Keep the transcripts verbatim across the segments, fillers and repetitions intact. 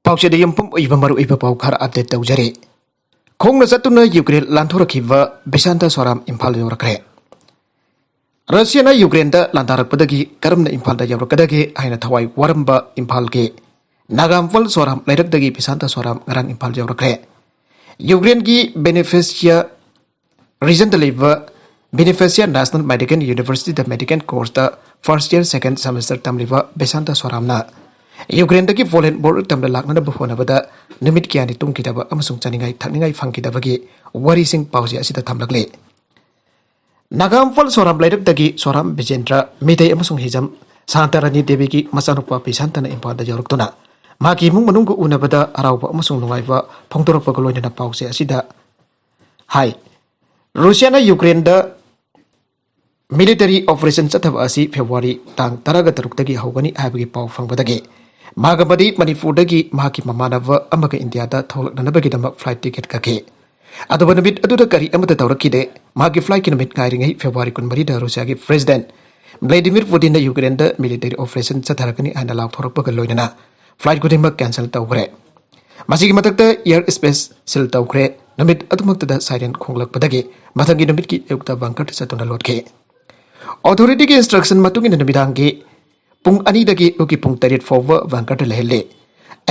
ꯄꯥꯎꯆꯦꯗ ꯌꯨꯝꯐꯝ ꯑꯣꯏꯕ ꯃꯔꯨꯑꯣꯏꯕ ꯄꯥꯎ ꯈꯔ ꯑꯞꯗꯦꯠ ꯇꯧꯖꯔꯤ꯫ ꯈꯣꯡꯅ ꯆꯠꯇꯨꯅ ꯌꯨꯀ꯭ꯔꯦꯟ ꯂꯥꯟꯊꯣꯔꯛꯈꯤꯕ ꯕꯤꯁꯥꯟꯇ ꯁꯣꯔꯥꯝ ꯏꯝꯐꯥꯜ ꯌꯧꯔꯛꯈ꯭ꯔꯦ꯫ ꯔꯁꯤꯌꯥꯅ ꯌꯨꯀ꯭ꯔꯦꯟꯗ ꯂꯥꯟꯗꯥꯔꯛꯄꯗꯒꯤ ꯀꯔꯝꯅ ꯏꯝꯐꯥꯜꯗ ꯌꯧꯔꯛꯀꯗꯒꯦ ꯍꯥꯏꯅ ꯊꯋꯥꯏ ꯋꯥꯔꯝꯕ ꯏꯝꯐꯥꯜꯒꯤ ꯅꯥꯒꯥꯝꯐꯜ ꯁꯣꯔꯥꯝ ꯂꯩꯔꯛꯇꯒꯤ ꯕꯤꯁꯥꯟꯇ ꯁꯣꯔꯥꯝ ꯉꯔꯥꯡ ꯏꯝꯐꯥꯜ ꯌꯧꯔꯛꯈ꯭ꯔꯦ꯫ ꯌꯨꯀ꯭ꯔꯦꯟꯒꯤ ꯕꯦꯅꯤꯐꯤꯁꯤꯌꯥ ꯔꯤꯖꯟꯗ ꯂꯩꯕ ꯕꯦꯅꯤꯐꯤꯁꯤꯌꯥ ꯅꯦꯁꯅꯦꯜ ꯃꯦꯗꯤꯀꯦꯜ ꯌꯨꯅꯤꯚꯔꯁꯤꯇꯤꯗ ꯃꯦꯗꯤꯀꯦꯜ ꯀꯣꯔꯁꯇ ꯐꯥꯔꯁ ꯏꯌꯔ ꯁꯦꯀꯦꯟ ꯁꯦꯃꯦꯁꯇꯔ ꯇꯝꯂꯤꯕ ꯕꯤꯁꯥꯟꯇ ꯁꯣꯔꯥꯝꯅ ꯌꯨꯀ꯭ꯔꯦꯟꯗꯒꯤ ꯄꯣꯂꯦꯟ ꯕꯣꯔꯗꯔ ꯇꯝꯅ ꯂꯥꯛꯅꯅꯕ ꯍꯣꯠꯅꯕꯗ ꯅꯨꯃꯤꯠ ꯀꯌꯥꯅꯤ ꯇꯨꯝꯈꯤꯗꯕ ꯑꯃꯁꯨꯡ ꯆꯥꯅꯤꯡꯉꯥꯏ ꯊꯛꯅꯤꯡꯉꯥꯏ ꯐꯪꯈꯤꯗꯕꯒꯤ ꯋꯥꯔꯤꯁꯤꯡ ꯄꯥꯎꯆꯦ ꯑꯁꯤꯗ ꯊꯝꯂꯛꯂꯤ꯫ ꯅꯥꯒꯥꯝꯐꯜ ꯁꯣꯔꯥꯝ ꯂꯩꯔꯛꯇꯒꯤ ꯁꯣꯔꯥꯝ ꯕꯤꯖꯦꯟꯗ꯭ꯔ, ꯃꯤꯇꯩ ꯑꯃꯁꯨꯡ ꯍꯤꯖꯝ ꯁꯥꯟꯇꯔꯥꯅꯤ ꯗꯦꯕꯤꯒꯤ ꯃꯆꯥꯅꯨꯄꯥ ꯕꯤꯁꯥꯟꯇꯅ ꯏꯝꯐꯥꯜꯗ ꯌꯧꯔꯛꯇꯨꯅ ꯃꯍꯥꯛꯀꯤ ꯏꯃꯨꯡ ꯃꯅꯨꯡꯒ ꯎꯅꯕꯗ ꯍꯔꯥꯎꯕ ꯑꯃꯁꯨꯡ ꯅꯨꯡꯉꯥꯏꯕ ꯐꯣꯡꯗꯣꯔꯛꯄꯒ ꯂꯣꯏꯅꯅ ꯄꯥꯎꯆꯦ ꯑꯁꯤꯗ ꯍꯥꯏ꯫ ꯔꯨꯁꯤꯌꯥꯅ ꯌꯨꯀ꯭ꯔꯦꯟꯗ ꯃꯤꯂꯤꯇꯔꯤ ꯑꯣꯄꯔꯦꯁꯟ ꯆꯠꯊꯕ ꯑꯁꯤ ꯐꯦꯕ꯭ꯔꯨꯋꯥꯔꯤ ꯇꯥꯡ ꯇꯔꯥꯒ ꯇꯔꯨꯛꯇꯒꯤ ꯍꯧꯒꯅꯤ ꯍꯥꯏꯕꯒꯤ ꯄꯥꯎ ꯐꯪꯕꯗꯒꯤ ꯃꯍꯥꯛ ꯑꯃꯗꯤ ꯃꯅꯤꯄꯨꯔꯗꯒꯤ ꯃꯍꯥꯛꯀꯤ ꯃꯃꯥꯟꯅꯕ ꯑꯃꯒ ꯏꯟꯗꯤꯌꯥꯗ ꯊꯣꯛꯂꯛꯅꯅꯕꯒꯤꯗꯃꯛ ꯐ꯭ꯂꯥꯏꯠ ꯇꯤꯀꯦꯠ ꯀꯛꯈꯤ꯫ ꯑꯗꯨꯕꯨ ꯅꯨꯃꯤꯠ ꯑꯗꯨꯗ ꯀꯔꯤ ꯑꯃꯠꯇ ꯇꯧꯔꯛꯈꯤꯗꯦ꯫ ꯃꯍꯥꯛꯀꯤ ꯐ꯭ꯂꯥꯏꯠꯀꯤ ꯅꯨꯃꯤꯠ ꯉꯥꯏꯔꯤꯉꯩ ꯐꯦꯕ꯭ꯔꯨꯋꯥꯔꯤ ꯀꯨꯟꯃꯔꯤꯗ ꯔꯨꯁꯤꯌꯥꯒꯤ ꯄ꯭ꯔꯦꯁꯤꯗꯦꯟꯠ ꯚ꯭ꯂꯦꯗꯤꯃꯤꯔ ꯄꯨꯇꯤꯟꯅ ꯌꯨꯀ꯭ꯔꯦꯟꯗ ꯃꯤꯂꯤꯇꯔꯤ ꯑꯣꯄꯔꯦꯁꯟ ꯆꯠꯊꯔꯛꯀꯅꯤ ꯍꯥꯏꯅ ꯂꯥꯎꯊꯣꯔꯛꯄꯒ ꯂꯣꯏꯅꯅ ꯐ꯭ꯂꯥꯏꯠ ꯈꯨꯗꯤꯡꯃꯛ ꯀꯦꯟꯁꯦꯜ ꯇꯧꯈ꯭ꯔꯦ꯫ ꯃꯁꯤꯒꯤ ꯃꯊꯛꯇ ꯏꯌꯔ ꯁ꯭ꯄꯦꯁ ꯁꯤꯜ ꯇꯧꯈ꯭ꯔꯦ꯫ ꯅꯨꯃꯤꯠ ꯑꯗꯨꯃꯛꯇꯗ ꯁꯥꯏꯔꯦꯟ ꯈꯣꯡꯂꯛꯄꯗꯒꯤ ꯃꯊꯪꯒꯤ ꯅꯨꯃꯤꯠꯀꯤ ꯑꯌꯨꯛꯇ ꯕꯪꯀꯔꯗ ꯆꯠꯇꯨꯅ ꯂꯣꯠꯈꯤ꯫ ꯑꯣꯊꯣꯔꯤꯇꯤꯒꯤ ꯏꯟꯁꯇ꯭ꯔꯛꯁꯟ ꯃꯇꯨꯡ ꯏꯟꯅ ꯅꯨꯃꯤꯗꯥꯡꯒꯤ ꯄꯨꯡ ꯑꯅꯤꯗꯒꯤ ꯑꯌꯨꯛꯀꯤ ꯄꯨꯡ ꯇꯔꯦꯠ ꯐꯥꯎꯕ ꯕꯪꯀꯔꯗ ꯂꯩꯍꯜꯂꯤ꯫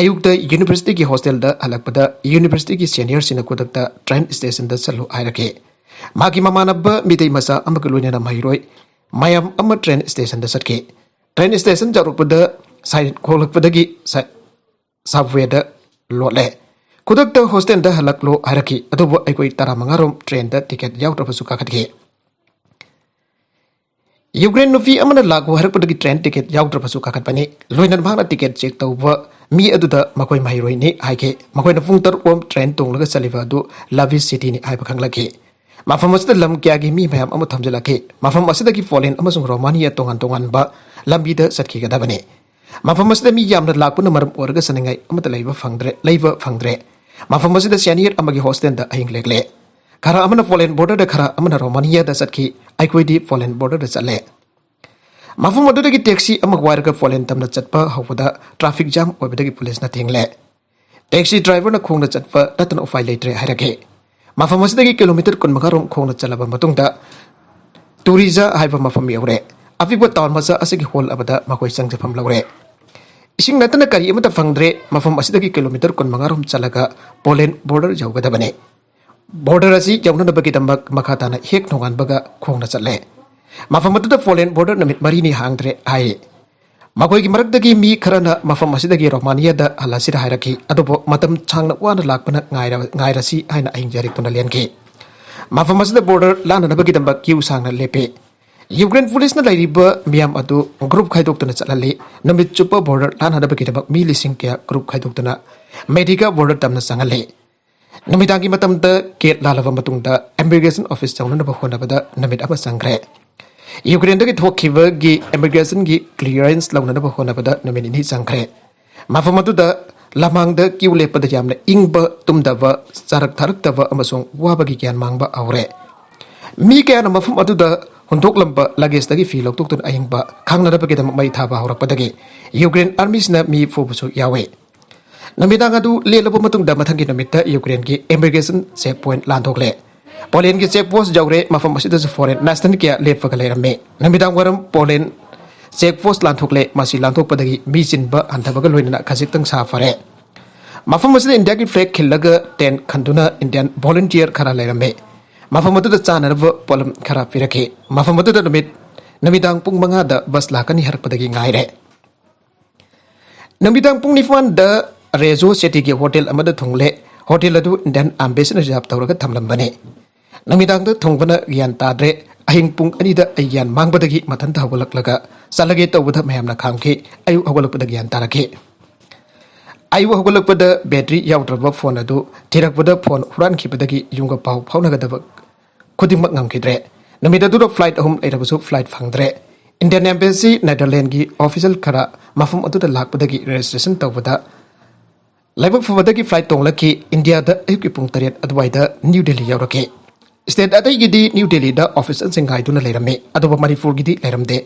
ꯑꯌꯨꯛꯇ ꯌꯨꯅꯤꯚꯔꯁꯤꯇꯤꯒꯤ ꯍꯣꯁꯇꯦꯜꯗ ꯍꯜꯂꯛꯄꯗ ꯌꯨꯅꯤꯚꯔꯁꯤꯇꯤꯒꯤ ꯁꯦꯅꯤꯌꯔꯁꯤꯡꯅ ꯈꯨꯗꯛꯇ ꯇ꯭ꯔꯦꯟ ꯁ꯭ꯇꯦꯁꯟꯗ ꯆꯠꯂꯨ ꯍꯥꯏꯔꯛꯈꯤ꯫ ꯃꯍꯥꯛꯀꯤ ꯃꯃꯥꯟꯅꯕ ꯃꯤꯇꯩ ꯃꯆꯥ ꯑꯃꯒ ꯂꯣꯏꯅꯅ ꯃꯍꯩꯔꯣꯏ ꯃꯌꯥꯝ ꯑꯃ ꯇ꯭ꯔꯦꯟ ꯁ꯭ꯇꯦꯁꯟꯗ ꯆꯠꯈꯤ꯫ ꯇ꯭ꯔꯦꯟ ꯁ꯭ꯇꯦꯁꯟ ꯌꯧꯔꯛꯄꯗ ꯁꯥꯏꯔꯦꯟ ꯈꯣꯡꯂꯛꯄꯗꯒꯤ ꯁ-, ꯁꯕꯋꯦꯗ ꯂꯣꯠꯂꯦ꯫ ꯈꯨꯗꯛꯇ ꯍꯣꯁꯇꯦꯜꯗ ꯍꯜꯂꯛꯂꯣ ꯍꯥꯏꯔꯛꯈꯤ, ꯑꯗꯨꯕꯨ ꯑꯩꯈꯣꯏ ꯇꯔꯥꯃꯉꯥꯔꯣꯝ ꯇ꯭ꯔꯦꯟꯗ ꯇꯤꯀꯦꯠ ꯌꯥꯎꯗ꯭ꯔꯕꯁꯨ ꯀꯥꯈꯠꯈꯤ꯫ ꯌꯨꯀ꯭ꯔꯦꯟ ꯅꯨꯄꯤ ꯑꯃꯅ ꯂꯥꯛꯈꯣ ꯍꯥꯏꯔꯛꯄꯗꯒꯤ ꯇ꯭ꯔꯦꯟ ꯇꯤꯀꯦꯠ ꯌꯥꯎꯗ꯭ꯔꯕꯁꯨ ꯀꯥꯈꯠꯄꯅꯤ꯫ ꯂꯣꯏꯅꯅ ꯃꯍꯥꯛꯅ ꯇꯤꯀꯦꯠ ꯆꯦꯛ ꯇꯧꯕ ꯃꯤ ꯑꯗꯨꯗ ꯃꯈꯣꯏ ꯃꯍꯩꯔꯣꯏꯅꯤ ꯍꯥꯏꯈꯤ꯫ ꯃꯈꯣꯏꯅ ꯄꯨꯡ ꯇꯔꯨꯛ ꯔꯣꯝ ꯇ꯭ꯔꯦꯟ ꯇꯣꯡꯂꯒ ꯆꯠꯂꯤꯕ ꯑꯗꯨ ꯂꯥꯚꯤꯁ ꯁꯤꯇꯤꯅꯤ ꯍꯥꯏꯕ ꯈꯪꯂꯛꯈꯤ꯫ ꯃꯐꯝ ꯑꯁꯤꯗ ꯂꯝ ꯀꯌꯥꯒꯤ ꯃꯤ ꯃꯌꯥꯝ ꯑꯃ ꯊꯝꯖꯤꯜꯂꯛꯈꯤ꯫ ꯃꯐꯝ ꯑꯁꯤꯗꯒꯤ ꯄꯣꯂꯦꯟ ꯑꯃꯁꯨꯡ ꯔꯣꯃꯥꯅꯤꯌꯥ ꯇꯣꯉꯥꯟ ꯇꯣꯉꯥꯟꯕ ꯂꯝꯕꯤꯗ ꯆꯠꯈꯤꯒꯗꯕꯅꯤ꯫ ꯃꯐꯝ ꯑꯁꯤꯗ ꯃꯤ ꯌꯥꯝꯅ ꯂꯥꯛꯄꯅ ꯃꯔꯝ ꯑꯣꯏꯔꯒ ꯆꯠꯅꯤꯡꯉꯥꯏ ꯑꯃꯠꯇ ꯂꯩꯕ ꯐꯪꯗ꯭ꯔꯦ, ꯂꯩꯕ ꯐꯪꯗ꯭ꯔꯦ꯫ ꯃꯐꯝ ꯑꯁꯤꯗ ꯁꯦꯅꯤꯌꯔ ꯑꯃꯒꯤ ꯍꯣꯁꯇꯦꯜꯗ ꯑꯍꯤꯡ ꯂꯦꯛꯂꯦ꯫ ꯈꯔ ꯑꯃꯅ ꯄꯣꯂꯦꯟ ꯕꯣꯔꯗꯔꯗ, ꯈꯔ ꯑꯃꯅ ꯔꯣꯃꯥꯅꯤꯌꯥꯗ ꯆꯠꯈꯤ꯫ ꯑꯩꯈꯣꯏꯗꯤ ꯄꯣꯂꯦꯟ ꯕꯣꯔꯗꯔꯗ ꯆꯠꯂꯦ꯫ ꯃꯐꯝ ꯑꯗꯨꯗꯒꯤ ꯇꯦꯛꯁꯤ ꯑꯃ ꯋꯥꯏꯔꯒ ꯄꯣꯂꯦꯟ ꯇꯝꯅ ꯆꯠꯄ ꯍꯧꯕꯗ ꯇ꯭ꯔꯥꯐꯤꯛ ꯖꯥꯝ ꯑꯣꯏꯕꯗꯒꯤ ꯄꯨꯂꯤꯁꯅ ꯊꯤꯡꯂꯦ꯫ Taxi driverꯅ ꯈꯣꯡꯅ ꯆꯠꯄ ꯅꯠꯇꯅ ꯎꯄꯥꯏ ꯂꯩꯇ꯭ꯔꯦ ꯍꯥꯏꯔꯛꯈꯤ꯫ ꯃꯐꯝ ꯑꯁꯤꯗꯒꯤ ꯀꯤꯂꯣꯃꯤꯇꯔ ꯀꯨꯟꯃꯉꯥ ꯔꯣꯝ ꯈꯣꯡꯅ ꯆꯠꯂꯕ ꯃꯇꯨꯡꯗ ꯇꯨꯔꯤꯖꯥ ꯍꯥꯏꯕ ꯃꯐꯝ ꯌꯧꯔꯦ꯫ ꯑꯄꯤꯛꯄ ꯇꯥꯎꯟ ꯃꯆꯥ ꯑꯁꯤꯒꯤ ꯍꯣꯜ ꯑꯃꯗ ꯃꯈꯣꯏ ꯆꯪꯖꯐꯝ ꯂꯧꯔꯦ꯫ ꯏꯁꯤꯡ ꯅꯠꯇꯅ ꯀꯔꯤ ꯑꯃꯠꯇ ꯐꯪꯗ꯭ꯔꯦ꯫ ꯃꯐꯝ ꯑꯁꯤꯗꯒꯤ ꯀꯤꯂꯣꯃꯤꯇꯔ ꯀꯨꯟꯃꯉꯥ ꯔꯣꯝ ꯆꯠꯂꯒ ꯄꯣꯂꯦꯟ ꯕꯣꯔꯗꯔ ꯌꯧꯒꯗꯕꯅꯤ꯫ ꯕꯣꯔꯗꯔ ꯑꯁꯤ ꯌꯧꯅꯅꯕꯒꯤꯗꯃꯛ ꯃꯈꯥ ꯇꯥꯅ ꯍꯦꯛ ꯅꯣꯡꯉꯥꯟꯕꯒ ꯈꯣꯡꯅ ꯆꯠꯂꯦ꯫ ꯃꯐꯝ ꯑꯗꯨꯗ ꯄꯣꯂꯦꯟ ꯕꯣꯔꯗꯔ ꯅꯨꯃꯤꯠ ꯃꯔꯤꯅꯤ ꯍꯥꯡꯗ꯭ꯔꯦ ꯍꯥꯏ꯫ ꯃꯈꯣꯏꯒꯤ ꯃꯔꯛꯇꯒꯤ ꯃꯤ ꯈꯔꯅ ꯃꯐꯝ ꯑꯁꯤꯗꯒꯤ ꯔꯣꯃꯥꯅꯤꯌꯥꯗ ꯍꯜꯂꯁꯤꯔ ꯍꯥꯏꯔꯛꯈꯤ, ꯑꯗꯨꯕꯨ ꯃꯇꯝ ꯁꯥꯡꯅ ꯋꯥꯅ ꯂꯥꯛꯄꯅ ꯉꯥꯏꯔ-, ꯉꯥꯏꯔꯁꯤ ꯍꯥꯏꯅ ꯑꯍꯤꯡ ꯌꯥꯔꯦꯛꯇꯨꯅ ꯂꯦꯟꯈꯤ꯫ ꯃꯐꯝ ꯑꯁꯤꯗ ꯕꯣꯔꯗꯔ ꯂꯥꯟꯅꯅꯕꯒꯤꯗꯃꯛ ꯀ꯭ꯌꯨ ꯁꯥꯡꯅ ꯂꯦꯞꯄꯤ꯫ ꯌꯨꯀ꯭ꯔꯦꯟ ꯄꯨꯂꯤꯁꯅ ꯂꯩꯔꯤꯕ ꯃꯤꯌꯥꯝ ꯑꯗꯨ ꯒ꯭ꯔꯨꯞ ꯈꯥꯏꯗꯣꯛꯇꯨꯅ ꯆꯠꯍꯜꯂꯤ꯫ ꯅꯨꯃꯤꯠ ꯆꯨꯞꯄ ꯕꯣꯔꯗꯔ ꯂꯥꯟꯅꯅꯕꯒꯤꯗꯃꯛ ꯃꯤ ꯂꯤꯁꯤꯡ ꯀꯌꯥ ꯒ꯭ꯔꯨꯞ ꯈꯥꯏꯗꯣꯛꯇꯨꯅ ꯃꯦꯗꯤꯀꯥ ꯕꯣꯔꯗꯔ ꯇꯝꯅ ꯆꯪꯍꯜꯂꯤ꯫ ꯅꯨꯃꯤꯗꯥꯡꯒꯤ ꯃꯇꯝꯗ ꯒꯦꯠ ꯂꯥꯜꯂꯕ ꯃꯇꯨꯡꯗ ꯏꯃꯤꯒ꯭ꯔꯦꯁꯟ ꯑꯣꯐꯤꯁ ꯌꯧꯅꯅꯕ ꯍꯣꯠꯅꯕꯗ ꯅꯨꯃꯤꯠ ꯑꯃ ꯆꯪꯈ꯭ꯔꯦ꯫ ꯌꯨꯀ꯭ꯔꯦꯟꯗꯒꯤ ꯊꯣꯛꯈꯤꯕꯒꯤ ꯏꯃꯤꯒ꯭ꯔꯦꯁꯟꯒꯤ ꯀ꯭ꯂꯤꯌꯔꯦꯟꯁ ꯂꯧꯅꯅꯕ ꯍꯣꯠꯅꯕꯗ ꯅꯨꯃꯤꯠ ꯅꯤꯅꯤ ꯆꯪꯈ꯭ꯔꯦ꯫ ꯃꯐꯝ ꯑꯗꯨꯗ ꯂꯃꯥꯡꯗ ꯀ꯭ꯌꯨ ꯂꯦꯞꯄꯗ ꯌꯥꯝꯅ ꯏꯪꯕ, ꯇꯨꯝꯗꯕ, ꯆꯥꯔꯛ ꯊꯛꯂꯛꯇꯕ ꯑꯃꯁꯨꯡ ꯋꯥꯕꯒꯤ ꯒ꯭ꯌꯥꯟ ꯃꯥꯡꯕ ꯍꯧꯔꯦ꯫ ꯃꯤ ꯀꯌꯥꯅ ꯃꯐꯝ ꯑꯗꯨꯗ ꯍꯨꯟꯗꯣꯛꯂꯝꯕ ꯂꯒꯦꯖꯇꯒꯤ ꯐꯤ ꯂꯧꯊꯣꯛꯇꯨꯅ ꯑꯏꯪꯕ ꯈꯪꯅꯅꯕꯒꯤꯗꯃꯛ ꯃꯩ ꯊꯥꯕ ꯍꯧꯔꯛꯄꯗꯒꯤ ꯌꯨꯀ꯭ꯔꯦꯟ ꯑꯥꯔꯃꯤꯁꯤꯅ ꯃꯤ ꯐꯨꯕꯁꯨ ꯌꯥꯎꯏ꯫ ꯅꯨꯃꯤꯗꯥꯡ ꯑꯗꯨ ꯂꯦꯜꯂꯕ ꯃꯇꯨꯡꯗ ꯃꯊꯪꯒꯤ ꯅꯨꯃꯤꯠꯇ ꯌꯨꯀ꯭ꯔꯦꯟꯒꯤ ꯏꯃꯤꯒ꯭ꯔꯦꯁꯟ ꯆꯦꯛ ꯄꯣꯏꯟꯠ ꯂꯥꯟꯊꯣꯛꯂꯦ꯫ ꯄꯣꯂꯦꯟꯒꯤ ꯆꯦꯛ ꯄꯣꯁ ꯌꯧꯔꯦ꯫ ꯃꯐꯝ ꯑꯁꯤꯗꯁꯨ ꯐꯣꯔꯦꯟ ꯅꯦꯁꯅꯦꯜ ꯀꯌꯥ ꯂꯦꯞꯄꯒ ꯂꯩꯔꯝꯃꯤ꯫ ꯅꯨꯃꯤꯗꯥꯡ ꯋꯥꯏꯔꯝ ꯄꯣꯂꯦꯟ ꯆꯦꯛ ꯄꯣꯁ ꯂꯥꯟꯊꯣꯛꯂꯦ꯫ ꯃꯁꯤ ꯂꯥꯟꯊꯣꯛꯄꯗꯒꯤ ꯃꯤ ꯆꯤꯟꯕ ꯍꯟꯊꯕꯒ ꯂꯣꯏꯅꯅ ꯈꯖꯤꯛꯇꯪ ꯁꯥ ꯐꯔꯦ꯫ ꯃꯐꯝ ꯑꯁꯤꯗ ꯏꯟꯗꯤꯌꯥꯒꯤ ꯐ꯭ꯂꯦꯒ ꯈꯤꯜꯂꯒ ꯇꯦꯟꯠ ꯈꯟꯗꯨꯅ ꯏꯟꯗꯤꯌꯥꯟ ꯚꯣꯂꯨꯟꯇꯤꯌꯔ ꯈꯔ ꯂꯩꯔꯝꯃꯤ꯫ ꯃꯐꯝ ꯑꯗꯨꯗ ꯆꯥꯅꯅꯕ ꯄꯣꯠꯂꯝ ꯈꯔ ꯄꯤꯔꯛꯈꯤ꯫ ꯃꯐꯝ ꯑꯗꯨꯗ ꯅꯨꯃꯤꯠ, ꯅꯨꯃꯤꯗꯥꯡ ꯄꯨꯡ ꯃꯉꯥꯗ ꯕꯁ ꯂꯥꯛꯀꯅꯤ ꯍꯥꯏꯔꯛꯄꯗꯒꯤ ꯉꯥꯏꯔꯦ꯫ ꯅꯨꯃꯤꯗꯥꯡ ꯄꯨꯡ ꯅꯤꯄꯥꯟꯗ ꯔꯦꯖꯣ ꯁꯤꯇꯤꯒꯤ ꯍꯣꯇꯦꯜ ꯑꯃꯗ ꯊꯨꯡꯂꯦ꯫ ꯍꯣꯇꯦꯜ ꯑꯗꯨ ꯏꯟꯗꯤꯌꯥꯟ ꯑꯦꯝꯕꯦꯁꯤꯅ ꯔꯤꯖꯥꯔꯚ ꯇꯧꯔꯒ ꯊꯝꯂꯝꯕꯅꯤ꯫ ꯅꯨꯃꯤꯗꯥꯡꯗ ꯊꯨꯡꯕꯅ ꯒ꯭ꯌꯥꯟ ꯇꯥꯗ꯭ꯔꯦ꯫ ꯑꯍꯤꯡ ꯄꯨꯡ ꯑꯅꯤꯗ ꯑꯩ ꯒ꯭ꯌꯥꯟ ꯃꯥꯡꯕꯗꯒꯤ ꯃꯊꯟꯇ ꯍꯧꯒꯠꯂꯛꯂꯒ ꯆꯠꯂꯒꯦ ꯇꯧꯕꯗ ꯃꯌꯥꯝꯅ ꯈꯥꯝꯈꯤ꯫ ꯑꯌꯨꯛ ꯍꯧꯒꯠꯂꯛꯄꯗ ꯒ꯭ꯌꯥꯟ ꯇꯥꯔꯛꯈꯤ꯫ ꯑꯌꯨꯛ ꯍꯧꯒꯠꯂꯛꯄꯗ ꯕꯦꯇ꯭ꯔꯤ ꯌꯥꯎꯗ꯭ꯔꯕ ꯐꯣꯟ ꯑꯗꯨ ꯊꯤꯔꯛꯄꯗ ꯐꯣꯟ ꯍꯨꯔꯥꯟꯈꯤꯕꯗꯒꯤ ꯌꯨꯝꯒ ꯄꯥꯎ ꯐꯥꯎꯅꯒꯗꯕ ꯈꯨꯗꯤꯡꯃꯛ ꯉꯝꯈꯤꯗ꯭ꯔꯦ꯫ ꯅꯨꯃꯤꯠ ꯑꯗꯨꯗ ꯐ꯭ꯂꯥꯏꯠ ꯑꯍꯨꯝ ꯂꯩꯔꯕꯁꯨ ꯐ꯭ꯂꯥꯏꯠ ꯐꯪꯗ꯭ꯔꯦ꯫ ꯏꯟꯗꯤꯌꯟ ꯑꯦꯝꯕꯦꯁꯤ ꯅꯦꯗꯔꯂꯦꯟꯒꯤ ꯑꯣꯐꯤꯁꯦꯜ ꯈꯔ ꯃꯐꯝ ꯑꯗꯨꯗ ꯂꯥꯛꯄꯗꯒꯤ ꯔꯦꯖꯤꯁꯇ꯭ꯔꯦꯁꯟ ꯇꯧꯕꯗ ꯂꯥꯏꯕꯛ ꯐꯕꯗꯒꯤ ꯐ꯭ꯂꯥꯏꯠ ꯇꯣꯡꯂꯛꯈꯤ꯫ ꯏꯟꯗꯤꯌꯥꯗ ꯑꯌꯨꯛꯀꯤ ꯄꯨꯡ ꯇꯔꯦꯠ ꯑꯗꯨꯋꯥꯏꯗ ꯅ꯭ꯌꯨ ꯗꯦꯜꯂꯤ ꯌꯧꯔꯛꯈꯤ꯫ ꯁ꯭ꯇꯦꯠ ꯑꯇꯩꯒꯤꯗꯤ ꯅ꯭ꯌꯨ ꯗꯦꯜꯂꯤꯗ ꯑꯣꯐꯤꯁꯦꯜꯁꯤꯡ ꯉꯥꯏꯗꯨꯅ ꯂꯩꯔꯝꯃꯤ, ꯑꯗꯨꯕꯨ ꯃꯅꯤꯄꯨꯔꯒꯤꯗꯤ ꯂꯩꯔꯝꯗꯦ꯫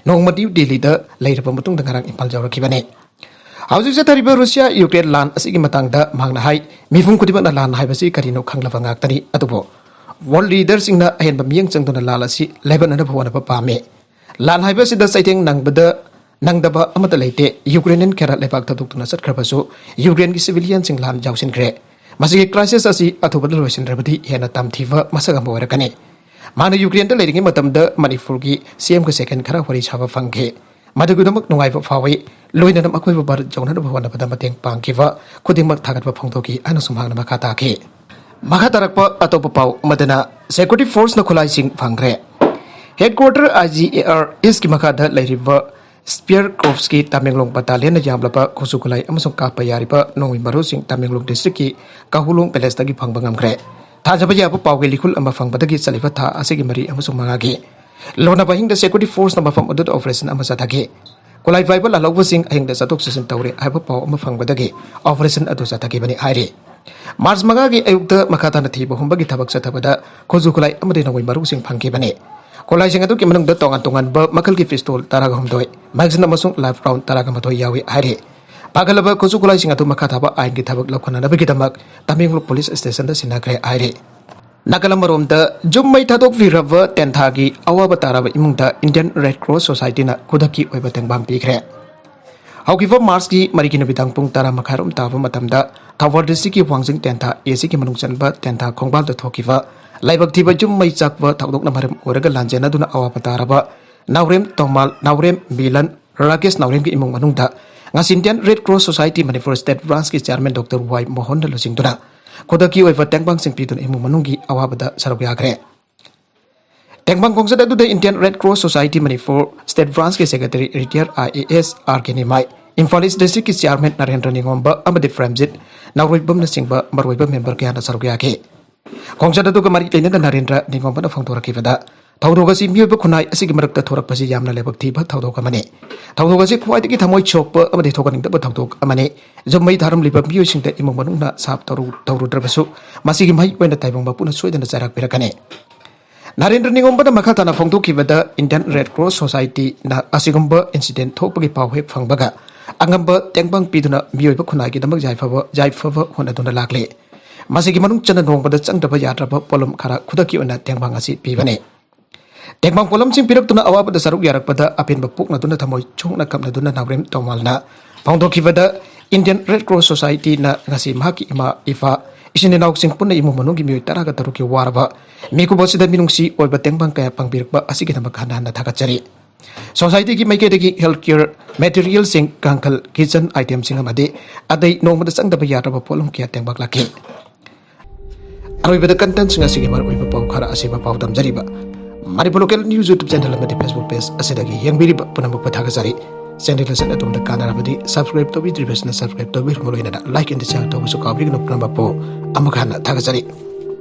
ꯅꯣꯡꯃ ꯅ꯭ꯌꯨ ꯗꯦꯜꯂꯤꯗ ꯂꯩꯔꯕ ꯃꯇꯨꯡꯗ ꯉꯔꯥꯡ ꯏꯝꯐꯥꯜ ꯌꯧꯔꯛꯈꯤꯕꯅꯤ꯫ ꯍꯧꯖꯤꯛ ꯆꯠꯊꯔꯤꯕ ꯔꯨꯁꯤꯌꯥ ꯌꯨꯀ꯭ꯔꯦꯟ ꯂꯥꯟ ꯑꯁꯤꯒꯤ ꯃꯇꯥꯡꯗ ꯃꯍꯥꯛꯅ ꯍꯥꯏ, ꯃꯤꯄꯨꯝ ꯈꯨꯗꯤꯡꯃꯛꯅ ꯂꯥꯟ ꯍꯥꯏꯕꯁꯤ ꯀꯔꯤꯅꯣ ꯈꯪꯂꯕ ꯉꯥꯛꯇꯅꯤ, ꯑꯗꯨꯕꯨ ꯋꯥꯔꯜ ꯂꯤꯗꯔꯁꯤꯡꯅ ꯑꯍꯦꯟꯕ ꯃꯤꯠꯌꯦꯡ ꯆꯪꯗꯨꯅ ꯂꯥꯟ ꯑꯁꯤ ꯂꯩꯕꯟꯅꯅꯕ ꯍꯣꯠꯅꯕ ꯄꯥꯝꯃꯤ꯫ ꯂꯥꯟ ꯍꯥꯏꯕꯁꯤꯗ ꯆꯩꯊꯦꯡ ꯅꯪꯕꯗ ꯅꯪꯗꯕ ꯑꯃꯠꯇ ꯂꯩꯇꯦ꯫ ꯌꯨꯀ꯭ꯔꯦꯅꯤꯌꯟ ꯈꯔ ꯂꯩꯕꯥꯛ ꯊꯥꯗꯣꯛꯇꯨꯅ ꯆꯠꯈ꯭ꯔꯕꯁꯨ ꯌꯨꯀ꯭ꯔꯦꯟꯒꯤ ꯁꯤꯚꯤꯂꯤꯌꯟꯁꯤꯡ ꯂꯥꯟ ꯌꯥꯎꯁꯤꯟꯈ꯭ꯔꯦ꯫ ꯃꯁꯤꯒꯤ ꯀ꯭ꯔꯥꯏꯁꯤꯁ ꯑꯁꯤ ꯑꯊꯨꯕꯗ ꯂꯣꯏꯁꯤꯟꯗ꯭ꯔꯕꯗꯤ ꯍꯦꯟꯅ ꯇꯝꯊꯤꯕ ꯃꯁꯛ ꯑꯃ ꯑꯣꯏꯔꯛꯀꯅꯤ꯫ ꯃꯥꯅ ꯌꯨꯀ꯭ꯔꯦꯟꯗ ꯂꯩꯔꯤꯉꯩ ꯃꯇꯝꯗ ꯃꯅꯤꯄꯨꯔꯒꯤ ꯁꯤ ꯑꯦꯝꯒ ꯁꯦꯀꯦꯟ ꯈꯔ ꯋꯥꯔꯤ ꯁꯥꯕ ꯐꯪꯈꯤ꯫ ꯃꯗꯨꯒꯤꯗꯃꯛ ꯅꯨꯡꯉꯥꯏꯕ ꯐꯥꯎꯏ꯫ ꯂꯣꯏꯅꯅ ꯃꯈꯣꯏꯕꯨ ꯚꯥꯔꯠ ꯌꯧꯅꯅꯕ ꯍꯣꯠꯅꯕꯗ ꯃꯇꯦꯡ ꯄꯥꯡꯈꯤꯕ ꯈꯨꯗꯤꯡꯃꯛ ꯊꯥꯒꯠꯄ ꯐꯣꯡꯗꯣꯛꯈꯤ ꯍꯥꯏꯅꯁꯨ ꯃꯍꯥꯛꯅ ꯃꯈꯥ ꯇꯥꯈꯤ꯫ ꯃꯈꯥ ꯇꯥꯔꯛꯄ ꯑꯇꯣꯞꯄ ꯄꯥꯎ ꯑꯃꯗꯅ ꯁꯦꯀ꯭ꯌꯨꯔꯤꯇꯤ ꯐꯣꯔꯁꯅ ꯈꯨꯠꯂꯥꯏꯁꯤꯡ ꯐꯪꯈ꯭ꯔꯦ꯫ Headquarter I G A R ꯏꯁꯀꯤ ꯃꯈꯥꯗ ꯂꯩꯔꯤꯕ ꯁ꯭ꯄꯤꯌꯔ ꯀꯣꯔꯞꯁꯀꯤ ꯇꯃꯦꯡꯂꯣꯡ ꯕꯇꯥꯂꯤꯌꯟꯅ ꯌꯥꯝꯂꯕ ꯈꯨꯠꯁꯨ ꯈꯨꯠꯂꯥꯏ ꯑꯃꯁꯨꯡ ꯀꯥꯞꯄ ꯌꯥꯔꯤꯕ ꯅꯣꯡꯃꯩ ꯃꯔꯨꯁꯤꯡ ꯇꯃꯦꯡꯂꯣꯡ ꯗꯤꯁꯇ꯭ꯔꯤꯛꯀꯤ ꯀꯥꯍꯨꯂꯣꯡ ꯄꯦꯂꯦꯁꯇꯒꯤ ꯐꯪꯕ ꯉꯝꯈ꯭ꯔꯦ꯫ ꯊꯥꯖꯕ ꯌꯥꯕ ꯄꯥꯎꯒꯤ ꯂꯤꯈꯨꯜ ꯑꯃ ꯐꯪꯕꯗꯒꯤ ꯆꯠꯂꯤꯕ ꯊꯥ ꯑꯁꯤꯒꯤ ꯃꯔꯤ ꯑꯃꯁꯨꯡ ꯃꯉꯥꯒꯤ ꯂꯣꯟꯅꯕ ꯑꯍꯤꯡꯗ ꯁꯦꯀ꯭ꯌꯨꯔꯤꯇꯤ ꯐꯣꯔꯁꯅ ꯃꯐꯝ ꯑꯗꯨꯗ ꯑꯣꯄꯔꯦꯁꯟ ꯑꯃ ꯆꯠꯊꯈꯤ꯫ ꯈꯨꯠꯂꯥꯏ ꯄꯥꯏꯕ ꯂꯥꯜꯍꯧꯕꯁꯤꯡ ꯑꯍꯤꯡꯗ ꯆꯠꯊꯣꯛ ꯆꯠꯁꯤꯟ ꯇꯧꯔꯦ ꯍꯥꯏꯕ ꯄꯥꯎ ꯑꯃ ꯐꯪꯕꯗꯒꯤ ꯑꯣꯄꯔꯦꯁꯟ ꯑꯗꯨ ꯆꯠꯊꯈꯤꯕꯅꯤ ꯍꯥꯏꯔꯤ꯫ ꯃꯥꯔꯆ ꯃꯉꯥꯒꯤ ꯑꯌꯨꯛꯇ ꯃꯈꯥ ꯇꯥꯅ ꯊꯤꯕ ꯍꯨꯝꯕꯒꯤ ꯊꯕꯛ ꯆꯠꯊꯕꯗ ꯈꯨꯠꯁꯨ ꯈꯨꯠꯂꯥꯏ ꯑꯃꯗꯤ ꯅꯣꯡꯃꯩ ꯃꯔꯨꯁꯤꯡ ꯐꯪꯈꯤꯕꯅꯤ꯫ ꯈꯨꯠꯂꯥꯏꯁꯤꯡ ꯑꯗꯨꯒꯤ ꯃꯅꯨꯡꯗ ꯇꯣꯉꯥꯟ ꯇꯣꯉꯥꯟꯕ ꯃꯈꯜꯒꯤ ꯄꯤꯁꯇꯣꯜ ꯇꯔꯥꯒ ꯍꯨꯝꯗꯣꯏ, ꯃꯦꯒꯥꯖꯤꯟ ꯑꯃꯁꯨꯡ ꯂꯥꯏꯐ ꯔꯥꯎꯟ ꯇꯔꯥꯒ ꯃꯥꯊꯣꯏ ꯌꯥꯎꯏ ꯍꯥꯏꯔꯤ꯫ ꯐꯥꯒꯠꯂꯕ ꯈꯨꯠꯁꯨ ꯈꯨꯠꯂꯥꯏꯁꯤꯡ ꯑꯗꯨ ꯃꯈꯥ ꯊꯥꯕ ꯑꯥꯏꯟꯒꯤ ꯊꯕꯛ ꯂꯧꯈꯠꯅꯅꯕꯒꯤꯗꯃꯛ ꯇꯃꯦꯡꯂꯣꯡ ꯄꯨꯂꯤꯁ ꯁ꯭ꯇꯦꯁꯟꯗ ꯁꯤꯟꯅꯈ꯭ꯔꯦ ꯍꯥꯏꯔꯤ꯫ ꯅꯥꯀꯜ ꯑꯃꯔꯣꯝꯗ, ꯌꯨꯝ ꯃꯩ ꯊꯥꯗꯣꯛꯄꯤꯔꯕ ꯇꯦꯟꯊꯥꯒꯤ ꯑꯋꯥꯕ ꯇꯥꯔꯕ ꯏꯃꯨꯡꯗ ꯏꯟꯗꯤꯌꯟ ꯔꯦꯗ ꯀ꯭ꯔꯣꯁ ꯁꯣꯁꯥꯏꯇꯤꯅ ꯈꯨꯗꯛꯀꯤ ꯑꯣꯏꯕ ꯇꯦꯡꯕꯥꯡ ꯄꯤꯈ꯭ꯔꯦ꯫ ꯍꯧꯈꯤꯕ ꯃꯥꯔꯆꯀꯤ ꯃꯔꯤꯒꯤ ꯅꯨꯃꯤꯗꯥꯡ ꯄꯨꯡ ꯇꯔꯥ ꯃꯈꯥꯏꯔꯣꯝ ꯇꯥꯕ ꯃꯇꯝꯗ ꯊꯧꯕꯥꯜ ꯗꯤꯁꯇ꯭ꯔꯤꯛꯀꯤ ꯋꯥꯡꯖꯤꯡ ꯇꯦꯟꯊꯥ ꯑꯦ ꯁꯤꯒꯤ ꯃꯅꯨꯡ ꯆꯟꯕ ꯇꯦꯟꯊꯥ ꯈꯣꯡꯕꯥꯜꯗ ꯊꯣꯛꯈꯤꯕ ꯂꯥꯏꯕꯛ ꯊꯤꯕ ꯌꯨꯝ ꯃꯩ ꯆꯥꯛꯄ ꯊꯧꯗꯣꯛꯅ ꯃꯔꯝ ꯑꯣꯏꯔꯒ ꯂꯥꯟꯖꯦꯟꯅꯗꯨꯅ ꯑꯋꯥꯕ ꯇꯥꯔꯕ ꯅꯥꯎꯔꯦꯝ ꯇꯣꯃꯥꯜ, ꯅꯥꯎꯔꯦꯝ ꯃꯤꯂꯟ, ꯔꯥꯀꯦꯁ ꯅꯥꯎꯔꯦꯝꯒꯤ ꯏꯃꯨꯡ ꯃꯅꯨꯡꯗ ꯉꯁꯤ Indian Red Cross Society Manipur state ꯕ꯭ꯔꯥꯟꯁꯀꯤ ꯆꯤꯌꯥꯔꯃꯦꯟ ꯗꯣꯛꯇꯔ ꯋꯥꯏ ꯃꯣꯍꯟꯅ ꯂꯨꯆꯤꯡꯗꯨꯅ ꯈꯨꯗꯛꯀꯤ ꯑꯣꯏꯕ ꯇꯦꯡꯕꯥꯡꯁꯤꯡ ꯄꯤꯗꯨꯅ ꯏꯃꯨꯡ ꯃꯅꯨꯡꯒꯤ ꯑꯋꯥꯕꯗ ꯁꯔꯨꯛ ꯌꯥꯈ꯭ꯔꯦ꯫ ꯇꯦꯡꯕꯥꯡ ꯈꯣꯡꯆꯠ ꯑꯗꯨꯗ Indian Red Cross Society Manipur state ꯕ꯭ꯔꯥꯟꯁꯀꯤ secretary retired I A S R K Nimai, Imphal east ꯗꯤꯁꯇ꯭ꯔꯤꯛꯀꯤ ꯆꯤꯌꯥꯔꯃꯦꯟ ꯅꯔꯦꯟꯗ꯭ꯔ ꯅꯤꯉꯣꯝꯕ ꯑꯃꯗꯤ ꯄ꯭ꯔꯦꯝꯖꯤꯠ ꯅꯥꯎꯔꯣꯏꯕꯝꯅꯆꯤꯡꯕ ꯃꯔꯨꯑꯣꯏꯕ ꯃꯦꯝꯕꯔ ꯀꯌꯥꯅ ꯁꯔꯨꯛ ꯌꯥꯈꯤ꯫ ꯈꯣꯡꯆꯠ ꯑꯗꯨꯒ ꯃꯔꯤ ꯂꯩꯅꯅ ꯅꯔꯦꯟꯗ꯭ꯔ ꯅꯤꯉꯣꯝꯕꯅ ꯐꯣꯡꯗꯣꯔꯛꯈꯤꯕꯗ, ꯊꯧꯗꯣꯛ ꯑꯁꯤ ꯃꯤꯑꯣꯏꯕ ꯈꯨꯟꯅꯥꯏ ꯑꯁꯤꯒꯤ ꯃꯔꯛꯇ ꯊꯣꯔꯛꯄꯁꯤ ꯌꯥꯝꯅ ꯂꯥꯏꯕꯛ ꯊꯤꯕ ꯊꯧꯗꯣꯛ ꯑꯃꯅꯤ꯫ ꯊꯧꯗꯣꯛ ꯑꯁꯤ ꯈ꯭ꯋꯥꯏꯗꯒꯤ ꯊꯃꯣꯏ ꯁꯣꯛꯄ ꯑꯃꯗꯤ ꯊꯣꯛꯍꯟꯅꯤꯡꯗꯕ ꯊꯧꯗꯣꯛ ꯑꯃꯅꯤ꯫ ꯌꯨꯝ ꯃꯩ ꯊꯥꯔꯝꯂꯤꯕ ꯃꯤꯑꯣꯏꯁꯤꯡꯗ ꯏꯃꯨꯡ ꯃꯅꯨꯡꯅ ꯁꯥꯞ ꯇꯧꯔꯨ-, ꯇꯧꯔꯨꯗ꯭ꯔꯕꯁꯨ, ꯃꯁꯤꯒꯤ ꯃꯍꯩ ꯑꯣꯏꯅ ꯇꯥꯏꯕꯪ ꯃꯄꯨꯅ ꯁꯣꯏꯗꯅ ꯆꯩꯔꯥꯛ ꯄꯤꯔꯛꯀꯅꯤ꯫ ꯅꯔꯦꯟꯗ꯭ꯔ ꯅꯤꯉꯣꯝꯕꯅ ꯃꯈꯥ ꯇꯥꯅ ꯐꯣꯡꯗꯣꯛꯈꯤꯕꯗ, ꯏꯟꯗꯤꯌꯟ ꯔꯦꯗ ꯀ꯭ꯔꯣꯁ ꯁꯣꯁꯥꯏꯇꯤꯅ ꯑꯁꯤꯒꯨꯝꯕ ꯏꯟꯁꯤꯗꯦꯟ ꯊꯣꯛꯄꯒꯤ ꯄꯥꯎ ꯍꯦꯛ ꯐꯪꯕꯒ ꯑꯉꯝꯕ ꯇꯦꯡꯕꯥꯡ ꯄꯤꯗꯨꯅ ꯃꯤꯑꯣꯏꯕ ꯈꯨꯟꯅꯥꯏꯒꯤꯗꯃꯛ ꯌꯥꯏꯐꯕ ꯌꯥꯏꯐꯕ ꯍꯣꯠꯅꯗꯨꯅ ꯂꯥꯛꯂꯤ꯫ ꯃꯁꯤꯒꯤ ꯃꯅꯨꯡ ꯆꯟꯅ ꯅꯣꯡꯃꯗ ꯆꯪꯗꯕ ꯌꯥꯗ꯭ꯔꯕ ꯄꯣꯠꯂꯝ ꯈꯔ ꯈꯨꯗꯛꯀꯤ ꯑꯣꯏꯅ ꯇꯦꯡꯕꯥꯡ ꯑꯁꯤ ꯄꯤꯕꯅꯤ꯫ ꯇꯦꯡꯕꯥꯡ ꯄꯣꯠꯂꯝꯁꯤꯡ ꯄꯤꯔꯛꯇꯨꯅ ꯑꯋꯥꯕꯗ ꯁꯔꯨꯛ ꯌꯥꯔꯛꯄꯗ ꯑꯄꯦꯟꯕ ꯄꯣꯛꯅꯗꯨꯅ ꯊꯃꯣꯏ ꯁꯣꯛꯅ ꯀꯞꯅꯗꯨꯅ ꯅꯥꯎꯔꯦꯝ ꯇꯧꯃꯥꯜꯅ ꯐꯣꯡꯗꯣꯛꯈꯤꯕꯗ Indian Red Cross Society ꯅ ꯉꯁꯤ ꯃꯍꯥꯛꯀꯤ ꯏꯃꯥ ꯏꯄꯥ, ꯏꯆꯤꯟ ꯏꯅꯥꯎꯁꯤꯡ ꯄꯨꯟꯅ ꯏꯃꯨꯡ ꯃꯅꯨꯡꯒꯤ ꯃꯤꯑꯣꯏ ꯇꯔꯥꯒ ꯇꯔꯨꯛꯀꯤ ꯋꯥꯔꯕ ꯃꯤꯀꯨꯞ ꯑꯁꯤꯗ ꯃꯤꯅꯨꯡꯁꯤ ꯑꯣꯏꯕ ꯇꯦꯡꯕꯥꯡ ꯀꯌꯥ ꯄꯥꯡꯕꯤꯔꯛꯄ ꯑꯁꯤꯒꯤꯗꯃꯛ ꯍꯟꯅ ꯍꯟꯅ ꯊꯥꯒꯠꯆꯔꯤ꯫ Society ꯒꯤ ꯃꯥꯏꯀꯩꯗꯒꯤ health care material ꯁꯤꯡ, ꯀꯥꯡꯈꯜ, kitchen item ꯁꯤꯡ ꯑꯃꯗꯤ ꯑꯇꯩ ꯅꯣꯡꯃꯗ ꯆꯪꯗꯕ ꯌꯥꯗ꯭ꯔꯕ ꯄꯣꯠꯂꯝ ꯀꯌꯥ ꯇꯦꯡꯕꯥꯛꯂꯛꯈꯤ꯫ ꯑꯔꯣꯏꯕꯗ content ꯁꯤꯡ ꯑꯁꯤꯒꯤ ꯃꯔꯨꯑꯣꯏꯕ ꯄꯥꯎ ꯈꯔ ꯑꯁꯤꯕ ꯄꯥꯎ ꯇꯝꯖꯔꯤꯕ Manipur Local News YouTube channel ꯑꯃꯗꯤ Facebook page ꯑꯁꯤꯗꯒꯤ ꯌꯦꯡꯕꯤꯔꯤꯕ ꯄꯨꯝꯅꯃꯛꯄꯨ ꯊꯥꯒꯠꯆꯔꯤ꯫ Channel ꯑꯁꯤꯅ ꯑꯗꯣꯝꯗ ꯀꯥꯟꯅꯔꯕꯗꯤ subscribe ꯇꯧꯕꯤꯗ꯭ꯔꯤꯕꯁꯤꯅ subscribe ꯇꯧꯕꯤꯔꯝꯕ, ꯂꯣꯏꯅꯅ like and share ꯇꯧꯕꯁꯨ ꯀꯥꯎꯕꯤꯒꯅꯨ꯫ ꯄꯨꯝꯅꯃꯛꯄꯨ ꯑꯃꯨꯛ ꯍꯟꯅ ꯊꯥꯒꯠꯆꯔꯤ꯫